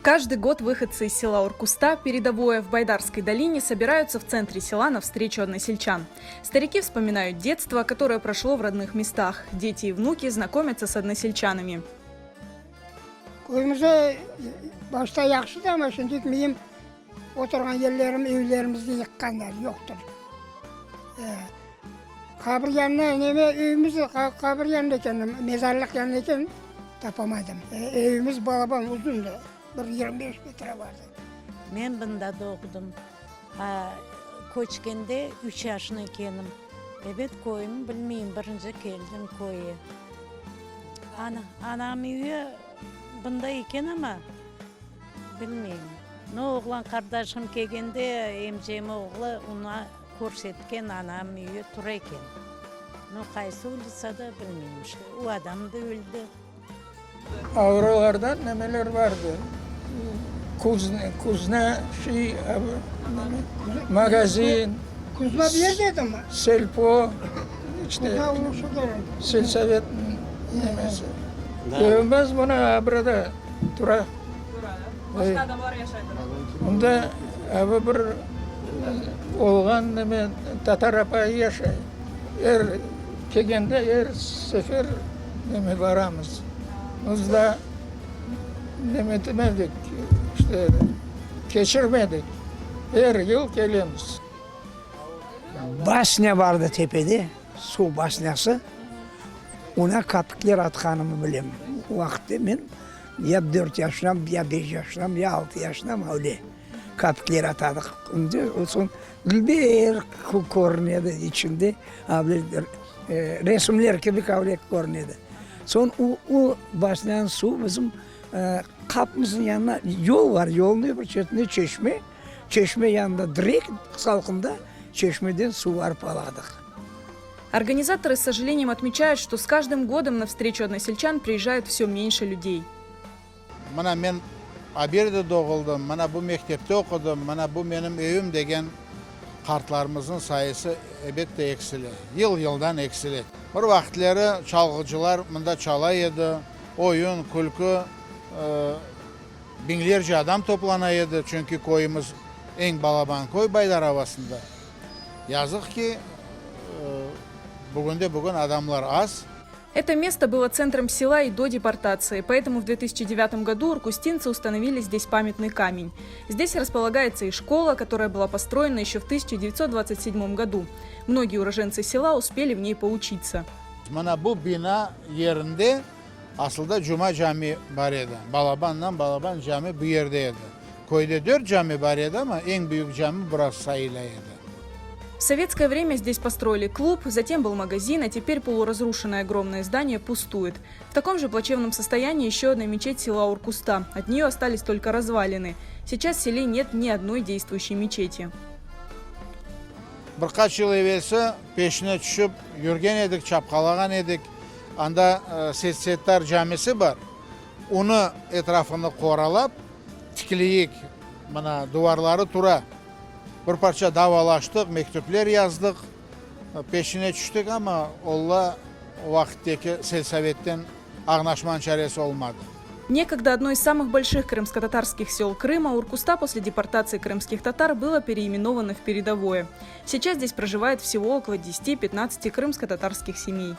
Каждый год выходцы из села Уркуста, передовое в Байдарской долине, собираются в центре села на встречу односельчан. Старики вспоминают детство, которое прошло в родных местах. Дети и внуки знакомятся с односельчанами. Köyümizde başta yahşı da, amma şimdi miyim oturğan yerlerim, evlerimizni yıqqanlar, yoqtır. Qabir yanına neme evimiz qabir yanında eken, mezarlıq yanında eken, tapamadım. Evimiz balaban, uzundı, bir 25 metre bardı. Men bunda doğdım. Köçkende üç yaşında ekenim. Ebet, köyümi bilmeyim, birinci keldim köye. Anam üyi bunda eken amma, bilmeyim. No, oğlan qardaşım kelgende, emcem oğlu oña körsetken, anam üyi tura eken. No, qaysı ulitsada, bilmeyim işte. O adam da öldi. Avrolarda nemeler vardı, kuzne, kuzne, şey, magazin, Kuzma bir yerde edimi? Selpo, işte, selsovet nemesi. Evimiz mına abrada tura. Başqa adamlar yaşaydır. Mında avı bir olğan neme tatar apayı yaşay. Er kelgende, er sefer neme baramız. Biz da neme etmedik, işte, keçirmedik. Er yıl kelemiz. Basnya bardı tepede, suv basnyası, oña kapikler atqanımı bilem. O vaqıtte men ya dört yaşındam, ya beş yaşındam, ya altı yaşındam, öyle kapikler atadıq. Soñ dülber körünedi içinde, resimler kibi öyle körünedi. Soñ o basnyanıñ suvu bizim qapımıznıñ yanına yol bar, yolnıñ öbür çetinde çeşme. Çeşme yanında direk salqında çeşmeden suv arpaladıq. Организаторы с сожалением отмечают, что с каждым годом на встречу односельчан приезжают все меньше людей. Mına men Abirde doğuldım, mına bu mektepte oqudım, mına bu menim evim degen qartlarımıznıñ sayısı ebette eksile, yıl-yıldan eksile. Bir vaqıtleri çalğıcılar mında çala edi, oyun, külkü, Biñlerce adam toplana edi, çünki köyümiz eñ balaban köy Baydar avasında. Yazıq ki, bugünde-bugün adamlar az. Это место было центром села и до депортации, поэтому в 2009 году уркустинцы установили здесь памятный камень. Здесь располагается и школа, которая была построена еще в 1927 году. Многие уроженцы села успели в ней поучиться. Mına bu bina yerinde Asılda Cuma cami bar edi. Balabandan balaban cami bu yerde edi. Köyde dört cami bar edi, amma eñ büyük cami burası sayıla edi. В советское время здесь построили клуб, затем был магазин, а теперь полуразрушенное огромное здание пустует. В таком же плачевном состоянии еще одна мечеть села Уркуста. От нее остались только развалины. Сейчас в селе нет ни одной действующей мечети. Bir qaç yıl evelsi peşine tüşip yürgen edik, çapqalağan edik. Anda Seit-Settar camisi bar. Onı etrafını qoralap, tikleyik, mına, duvarları tura. Bir parça davalaştıq, mektüpler yazdıq, peşine tüştik, amma Alla o vaqıtteki selsovetten añlaşmanıñ çaresi olmadı. Некогда одно из самых больших крымско-татарских сел Крыма, Уркуста после депортации крымских татар было переименовано в Передовое. Сейчас здесь проживает всего около 10-15 крымско-татарских семей.